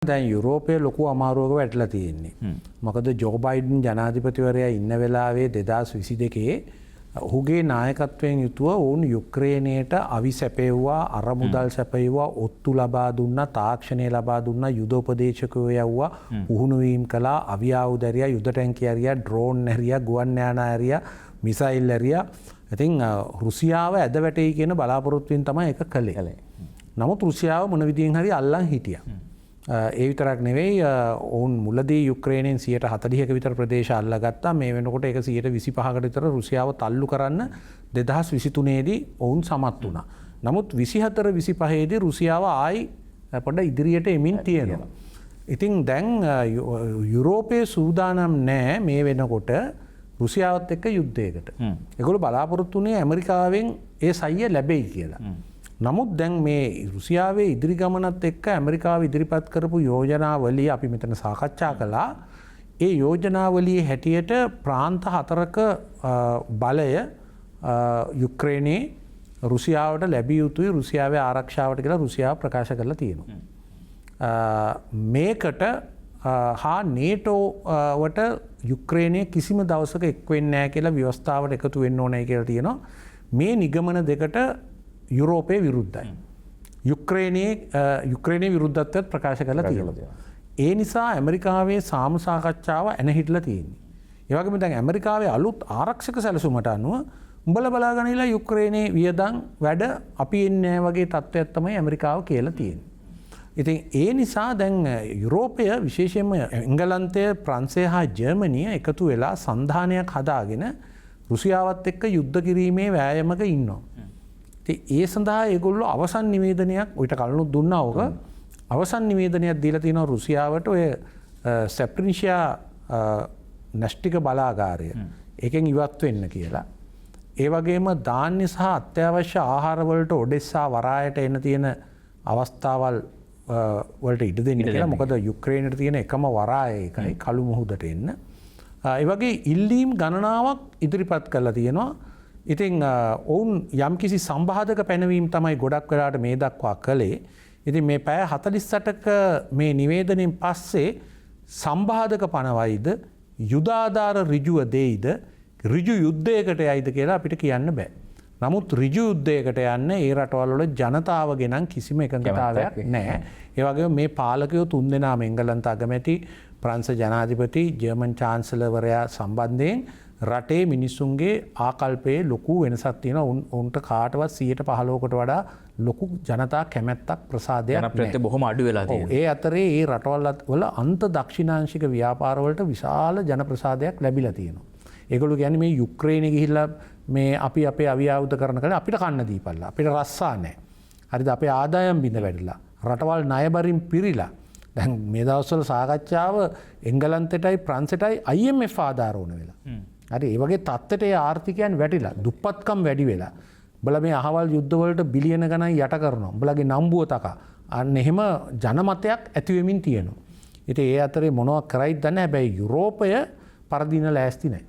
දැන් යුරෝපය ලොකු අමාරුවක වැටලා තියෙන්නේ. මොකද ජෝ බයිඩන් ජනාධිපතිවරයා ඉන්න වෙලාවේ 2022 ඔහුගේ නායකත්වයෙන් යුතුව ඔවුන් යුක්‍රේනයට අවි සැපයුවා, අරමුදල් සැපයුවා, ඔත්තු ලබා දුන්නා, තාක්ෂණය ලබා දුන්නා, යුද උපදේශකයෝ යව්වා, පුහුණු වීම් කළා, අවි ආයුධ ඇරියා, යුද ටැංකි ඇරියා, ඩ්‍රෝන් ඇරියා, ගුවන් යානා ඇරියා, මිසයිල් ඇරියා. ඉතින් රුසියාව ඇද වැටෙයි කියන බලාපොරොත්තුවෙන් තමයි ඒක කළේ. නමුත් රුසියාව මොන විදියෙන් හරි අල්ලන් හිටියා. ඒ විතරක් නෙවෙයි, ඔවුන් මුලදී යුක්‍රේනයෙන් 40%ක විතර ප්‍රදේශ අල්ලගත්තා. මේ වෙනකොට ඒක 25%කට විතර රුසියාව තල්ලු කරන්න 2023 දී ඔවුන් සමත් වුණා. නමුත් 24 25 දී රුසියාව ආයි පොඩ ඉදිරියට එමින් තියෙනවා. ඉතින් දැන් යුරෝපයේ සූදානම් නෑ මේ වෙනකොට රුසියාවත් එක්ක යුද්ධයකට. ඒගොල්ලෝ බලාපොරොත්තු වුණේ ඇමරිකාවෙන් ඒ සහාය ලැබෙයි කියලා. නමුත් දැන් මේ රුසියාවේ ඉදිරි ගමනත් එක්ක ඇමරිකාව ඉදිරිපත් කරපු යෝජනාවලිය අපි මෙතන සාකච්ඡා කළා. ඒ යෝජනාවලියේ හැටියට ප්‍රාන්ත 4ක බලය යුක්‍රේනයේ රුසියාවට ලැබිය යුතුයි රුසියාවේ ආරක්ෂාවට කියලා රුසියාව ප්‍රකාශ කරලා තියෙනවා. මේකට හා නේටෝ වට යුක්‍රේනය කිසිම දවසක එක් වෙන්නේ නැහැ කියලා ව්‍යවස්ථාවට එකතු වෙන්න ඕනේ කියලා තියෙනවා. මේ නිගමන දෙකට යුරෝපය විරුද්ධයි. යුක්‍රේනයේ විරුද්ධත්වයක් ප්‍රකාශ කරලා තියෙනවා. ඒ නිසා ඇමරිකාවේ සාම සාකච්ඡාව ඇන හිටලා තියෙන්නේ. ඒ වගේම දැන් ඇමරිකාවේ අලුත් ආරක්ෂක සැලසුමට අනුව උඹලා බලාගෙන ඉලා යුක්‍රේනයේ වියදම් වැඩ අපි එන්නේ නැහැ වගේ තත්ත්වයක් තමයි ඇමරිකාව කියලා තියෙන්නේ. ඉතින් ඒ නිසා දැන් යුරෝපය, විශේෂයෙන්ම එංගලන්තය, ප්‍රංශය හා ජර්මනිය එකතු වෙලා සන්ධානයක් හදාගෙන රුසියාවත් එක්ක යුද්ධ කිරීමේ වෑයමක ඉන්නවා. ඉතින් ඒ සඳහා ඒගොල්ලෝ අවසන් නිවේදනයක් ඔයිට කලිනුත් දුන්නා ඕක. අවසන් නිවේදනයක් දීලා තියෙනවා රුසියාවට ඔය සැප්‍රිනිෂියා න්‍යෂ්ටික බලාගාරය ඒකෙන් ඉවත් වෙන්න කියලා. ඒ වගේම ධාන්‍ය සහ අත්‍යවශ්‍ය ආහාර වලට ඔඩෙස්සා වරායට එන තියෙන අවස්ථාවල් වලට ඉඩ දෙන්න කියලා. මොකද යුක්‍රේනයට තියෙන එකම වරාය ඒකයි කළු මුහුදට එන්න. ඒ වගේ ඉල්ලීම් ගණනාවක් ඉදිරිපත් කරලා තියෙනවා. ඉතින් ඔවුන් යම්කිසි සම්බාධක පැනවීම් තමයි ගොඩක් වෙලාට මේ දක්වා කළේ. ඉතින් මේ පැය 48ක මේ නිවේදනයෙන් පස්සේ සම්බාධක පනවයිද, යුදාධාර ඍජුව දෙයිද, ඍජු යුද්ධයකට යයිද කියලා අපිට කියන්න බෑ. නමුත් ඍජු යුද්ධයකට යන්න ඒ රටවල් වල ජනතාවගේ නම් කිසිම එකඟතාවයක් නෑ. ඒ වගේම මේ පාලකයෝ තුන්දෙනාම, එංගලන්ත අගමැති, ප්‍රංශ ජනාධිපති, ජර්මන් චාන්සලර්වරයා සම්බන්ධයෙන් රටේ මිනිස්සුන්ගේ ආකල්පයේ ලොකු වෙනසක් තියෙනවා. උන්ට කාටවත් 15%කට වඩා ලොකු ජනතා කැමැත්තක් ප්‍රසාදයක් නෑ. ජනප්‍රියත්වය බොහොම අඩු වෙලා තියෙනවා. ඒ අතරේ ඒ රටවල් වල අන්ත දක්ෂිණාංශික ව්‍යාපාරවලට විශාල ජනප්‍රසාදයක් ලැබිලා තියෙනවා. ඒගොල්ලෝ කියන්නේ මේ යුක්‍රේනයේ ගිහිල්ලා මේ අපි අපේ අවි ආයුධ කරන කල අපිට කන්න දීපල්ලා. අපිට රස්සා නෑ. හරිද? අපේ ආදායම් බිඳ වැටිලා. රටවල් ණයබරින් පිරීලා. දැන් මේ දවස්වල සාකච්ඡාව එංගලන්තෙටයි ප්‍රංශෙටයි IMF ආධාර ඕන වෙලා. හරි, ඒ වගේ තත්ත්වයට ඒ ආර්ථිකයන් වැටිලා, දුප්පත්කම් වැඩි වෙලා. උඹලා මේ අහවල් යුද්ධ වලට බිලියන ගණන් යට කරනවා. උඹලගේ නම්බුව තකා. අන්න එහෙම ජනමතයක් ඇති වෙමින් තියෙනවා. ඉතින් ඒ අතරේ මොනවා කරයිද දන්නේ නැහැ. හැබැයි යුරෝපය පරදින ලෑස්ති නැහැ.